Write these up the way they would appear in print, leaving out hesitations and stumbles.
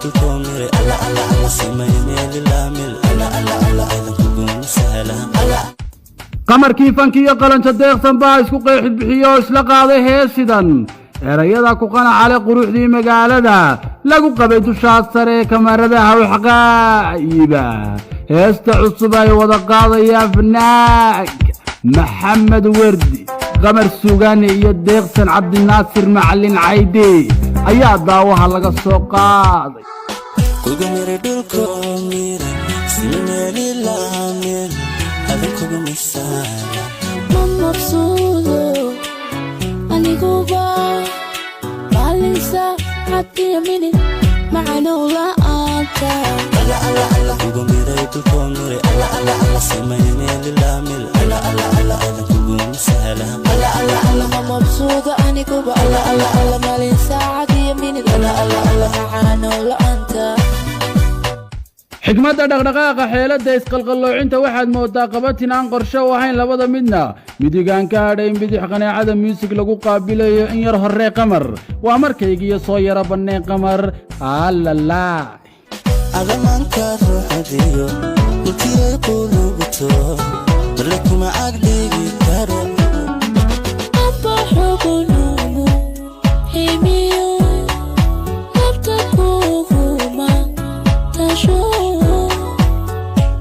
Dhulkoo miray, alla alla alla, simay meelilaamil, alla alla alla, adan kuguma sahla. Qamarkii fankiiyo Qalanjo Deeqsan baa isku qeexid bixiyo oo isla qaaday heesidan. Erayada ku qanacale quruxdii magaalada lagu qabay dushaas sare ee kamarada hawxaqaayiba. Heesta cusub ay wada qaadayaan fanaanka Maxamed Werdi, Qamar Suugaani iyo Deeqsan Cabdinaasir Macalin Caydi ayaa daawaha laga soo qaaday. Kugu miray, dhulkoo miray, sima meelilaamil, adan kuguma sahla. Ma mabsuudo aniguba maalin, saacad iyo minid macanow la'aanta. Alla alla alla, kugu miray, dhulkoo miray, alla alla alla, simay meelilaamil, alla alla alla, adan kuguma sahla. Alla alla alla, ma mabsuudo aniguba, alla alla alla, maalin, saacad iyo minid, alla alla alla, macanow la'aanta. Xikmadda dhaqdhaqaaqa, xeeladda isqalqalloocinta, waxaad mooddaa qabatin aan qorshe u ahayn labada midna. Midigaan ka hadhayn bidix, qanaacada muusig lagu qaabilayo in yar horree. Qamar waa markaygiiyo soo yara banneen Qamar alala. Adamaanka ruuxadiyo mulkiyay quluubto, marle kuma agdhigi karo. Amba xugunumu himiyo labta kuguma tasho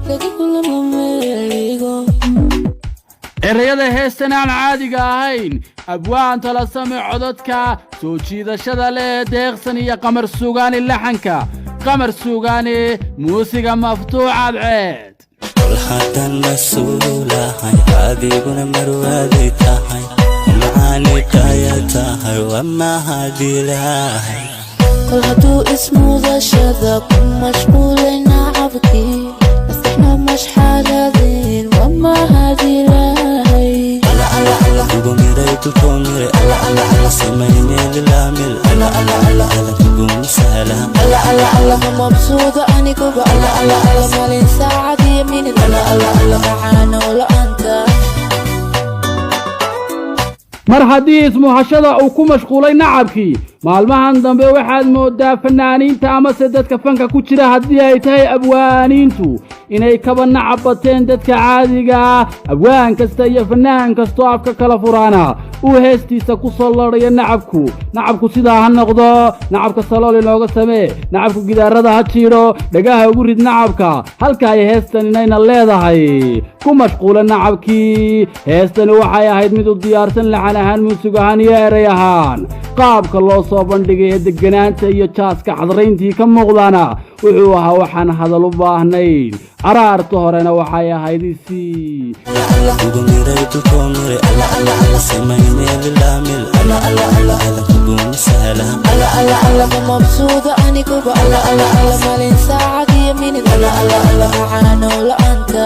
laga kulama meeligo. Erayada heestan aan caadiga ahayn, abwaan tala same, codadka soo jiidashada leh Deeqsan iyo Qamar Suugaani, laxanka Qamar Suugaani, muusiga Maftuuc Cadceed. Kol haddaan mas-uulahay, adiguna marwaaday tahay, macaani dhaya tahay, waa mahadilahay. Kol hadduu ismudashada ku mashquulay nacabkii, maskaxna mashxaradeen, waa mahadilahay. Kugu miray, dhulkoo miray, alla alla alla, simay meelilaamil, alla alla alla, adan kuguma sahla. Alla alla alla, ma mabsuudo aniguba, alla alla alla, maalin, saacad iyo minid, alla alla alla, macaanow la'aanta. Mar haddii ismuhashada uu ku mashquulay nacabkii, maalmahan dambe waxaad mooddaa fannaaniinta amase dadka fanka ku jira, haddii ay tahay abwaaniintu, inay kaba nacab bateen dadka caadiga ah. Abwaan kasta iyo fannaan kastoo afka kala furaana uu heestiisa ku soo ladhayo nacabku. Nacabku sidaa ha noqdo, nacabka salool inooga samee, nacabku gidaarada ha jiidho, dhagaha ugu rid nacabka. Halka ay heestan inayna leedahay ku mashquula nacabkii. Heestani waxay ahayd mid u diyaarsan laxan ahaan, muusig ahaan iyo eray ahaan. Qaabka loo soo bandhigay ee degganaanta iyo jaaska xadrayntii ka muuqdaana wuxuu ahaa waxaan hadal u baahnayn. Araarta horena waxay ahayd isii Kugu miray, dhulkoo miray, alla alla alla, simay meelilaamil, alla alla alla, adan kuguma sahla. Alla alla alla, ma mabsuudo aniguba, alla alla alla, maalin, saacad iyo minid, alla alla alla, macaanow la'aanta.